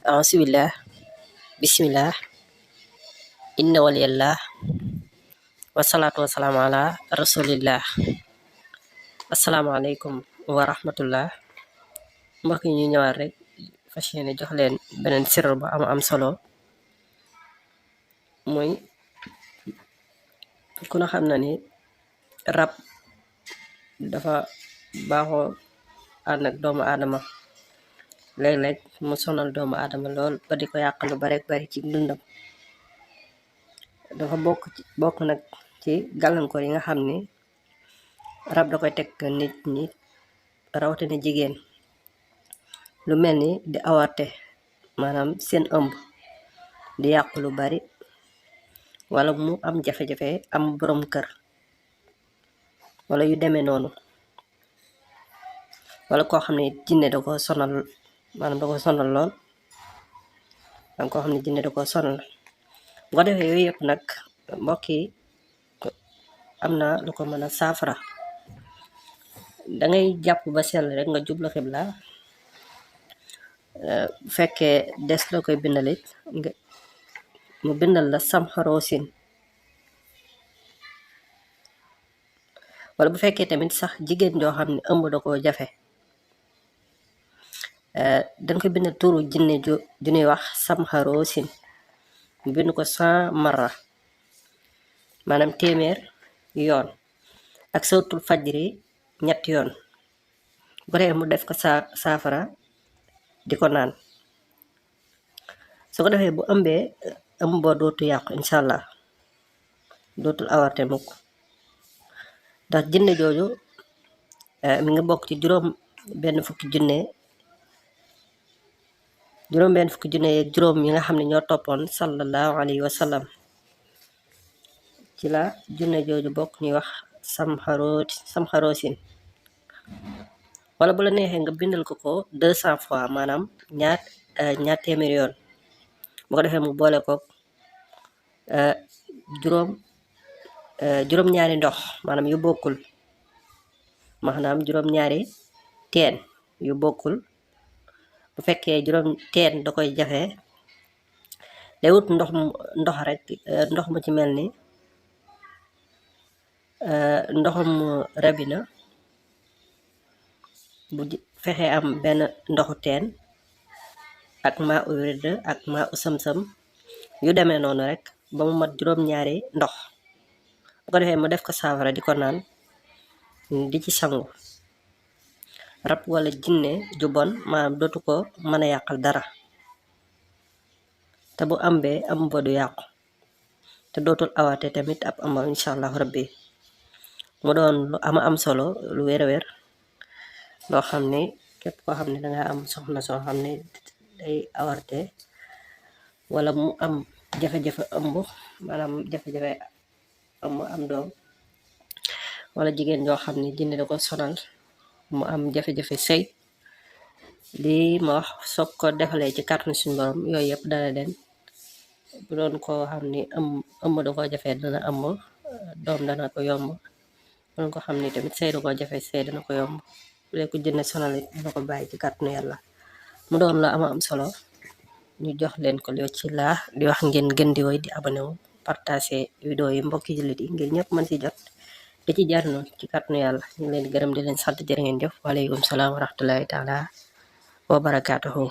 Auzubillah, bismillah, inna waliyallah, wasalaatu wasalaamu ala rasulillah. Asalaamaaleykum wa rahmatullah. Mbokk yi ñu ñëwaat rek fas yéene jox leen beneen sirr bu am solo muy ku na xam na ni rab dafa baaxoo ànd ak doomu aadama léeg-léeg mu sonal doomu aadama lool ba di ko yàq lu bari ci dundam. Dafa bokk nag ci gàllankoor yi nga xam ni rab da koy teg nit ñi rawatina jigéen, lu mel ni di awarte, maanaam seen ëmb di yàq lu bari, wala mu am jafe-jafe am borom kër wala yu demee noonu, wala koo xam ne jinne da ko sonal, maanaam da ko sonal lool, am koo xam ne jinne da ko sonal. bu ko defee yooyu yëpp nag mbokk yi am na lu ko mën a saafara. Dangay jàpp ba sell rek nga jublu xibla, bu fekkee des la koy bindalit mu bindal la samxaroosin, wala bu fekkee tamit sax jigéen joo xam ne ëmb da koo jafe, dañ koy bindal turu jinne ju ñuy wax samxaroosin, mu bind ko 100 marra, maanaam téeméer yoon, ak sawtul fajri 3 yoon. bu dee mu def ko saafara di ko naan. su ko defee bu ëmbee ëmb boo dootu yàqu incha allah, dootul awarte mukk, ndax jinne jooju mi nga bokk ci juróom benn fukki junne yeeg juróom yi nga xam ne ñoo toppoon sallallahu alayhi wa sallam. ci la jinne jooju bokk ñuy wax samxaroosin. wala bu la neexee nga bindal ko 200 fois, maanaam ñaar téeméer yoon. bu ko defee mu boole ko juróom-ñaari ndox, maanaam yu bokkul, maanaam juróom-ñaari teen yu bokkul. bu fekkee juróom teen da koy jafe, day wut ndox rek, ndox mu ci mel ni ndoxum rabina, bu fexe am benn ndoxu teen ak maa u wird ak maa u sam-sam yu demee noonu rek, ba mu mat juróom-ñaari ndox. bu ko defee mu def ko saafara di ko naan, di ci sangu. rab wala jinne ju bon maanaam dootu ko mën a yàqal dara, te bu ambee am ba du yàqu, te dootul awaate tamit ab ambam incha allahu rabbi. mu doon lu am solo, lu wér loo xam ne képp koo xam ne danga am soxna soo xam ne day awarte, wala mu am jafe-jafe ëmb, maanaam jafe-jafe ëmb am doom, wala jigéen joo xam ne jinne da ko sonal mu am jafe-jafe sëy, lii ma wax soog ko defalee ci kàttanu suñu borom yooyu yëpp dana den. bu doon koo xam ni ëmb da ko jafe dana ëmb, doom dana ko yomb. bu doon ko xam ni tamit sëy da ko jafe, sëy dana ko yomb. bu dee ko jinne sonal it dina ko bàyyi ci kàttanu yàlla. mu doon la am solo, ñu jox leen ko loo ci laa di wax ngeen gën di woy di abonné wu, partagé vidéo yi mbokki jullit yi ngir ñëpp mën si jot di ci jaar noonu ci kàttanu yàlla. ñu ngi leen di gërëm di leen sant, jërë ngeen jëf. waaleykum salaam wa rahmatullahi taala wa barakaatuhu.